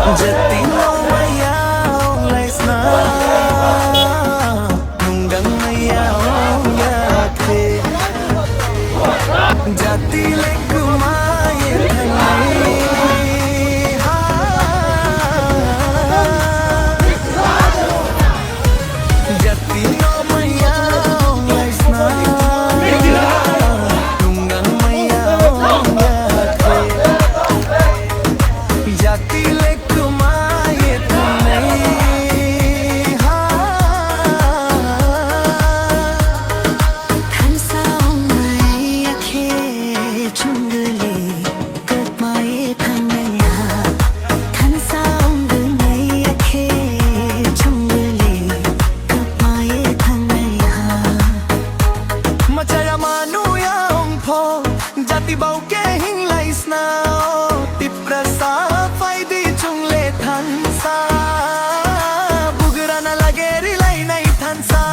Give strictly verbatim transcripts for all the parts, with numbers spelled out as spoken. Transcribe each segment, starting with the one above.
Jati no maya ong laisna, nunggang maya ong yakhe. Jati le kumai thangnai ha. Jati no maya ong laisna, nunggang maya ong yakhe. Jati le kumai thangnai ha. Thansa ong maya khe chungli. Kapmai thangnai ha, thansa ong gwnai ya khe chungli, kapmai thangnai ha. Machaya manu ya ong pho, jati bau ke hinglai sna o, Tiprasa phai di chungle thansa, bugrana lage rilai nai thansa.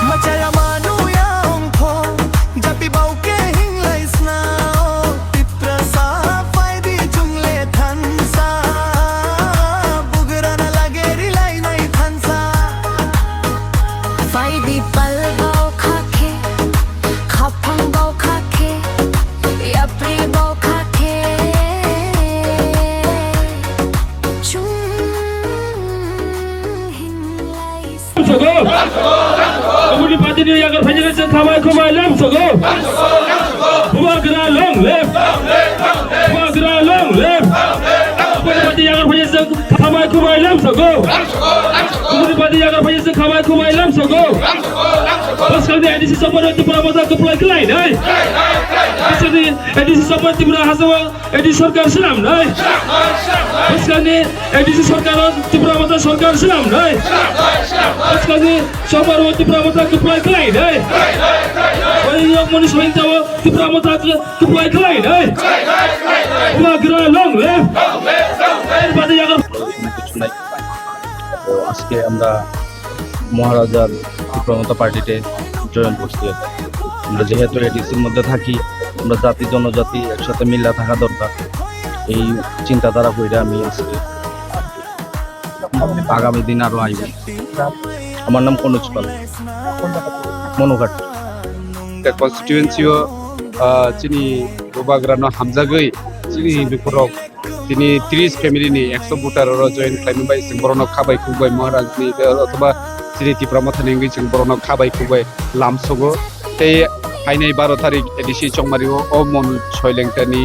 Machaya manu ya ong pho, jati bau ke hinglai sna o, Tiprasa phai di chungle thansa, bugrana lage rilai nai thansa. Phai di pal bau kha khe, khaphang bau kha khe, yapri bau kha khe. Chung hinglai Lamsogo. Aboni party ni yagar phaijak se khamai khumai lamsogo. Bubagra long live. Bubagra long live. Aboni party yagar phaijak se khamai khumai lamsogo. Aboni party yagar phaijak se khamai khumai lamsogo. Bwskangni A D C chokmani Tipra Motha kwplai khlainai. Bwskangni A D C chokmani Tipra Hasteo A D C sorkar swnamnai. Bwskangni A D C sorkar o Tipra Motha sorkar swnamnai. Bwskangni chokmani Tipra Motha kwplai khlainai. Oi yokmani sointa o Tipra Motha kwplai khlainai. Bubagra long live. Bade yagar তো আজকে আমরা মহারাজার তীব্রমতা পার্টিতে জয়েন করছি আর কি। আমরা যেহেতু এডিসির মধ্যে থাকি, আমরা জাতি জনজাতি একসাথে মিল্লা থাকা দরকার, এই চিন্তাধারা কইরা আমি আজকে আগামী দিন আরো আইব। আমার নাম কনুজ পাল, Manughat. Constituency o, ah, chini bubagrano hamjagwi chini hindukurok tini tris family ni ekso voter oro join khlaimani bai chwng borokno khabai khukbai Maharaj ni, eh, othoba chini Tipra Motha ni wngwi chwng borokno khabai khukbai lamsogo. Tei phainai baro tarik A D C Chongmari o, o Monu Soilengta ni,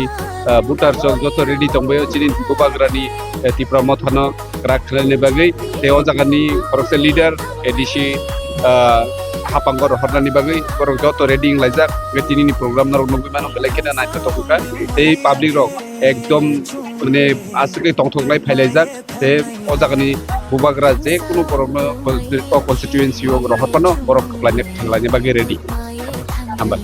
eh, voter chok joto ready tongbai o chini bubagra ni, eh, Tipra Motha no kwrak khlaina bagwi tei o jaga ni khoroksa leader A D C, ah, hapang o rohorna ni bagwi borok joto ready wnglaijak. Tini ni program norok nugwi mano belai kheno naithotok wngkha tei public rok ekdom mane aswk tongthoknai phailaijak, tei o jagani bubagra je kunu borokno o constituency o rohor phano borok kwplaina thanglaina bagwi ready. Hambai.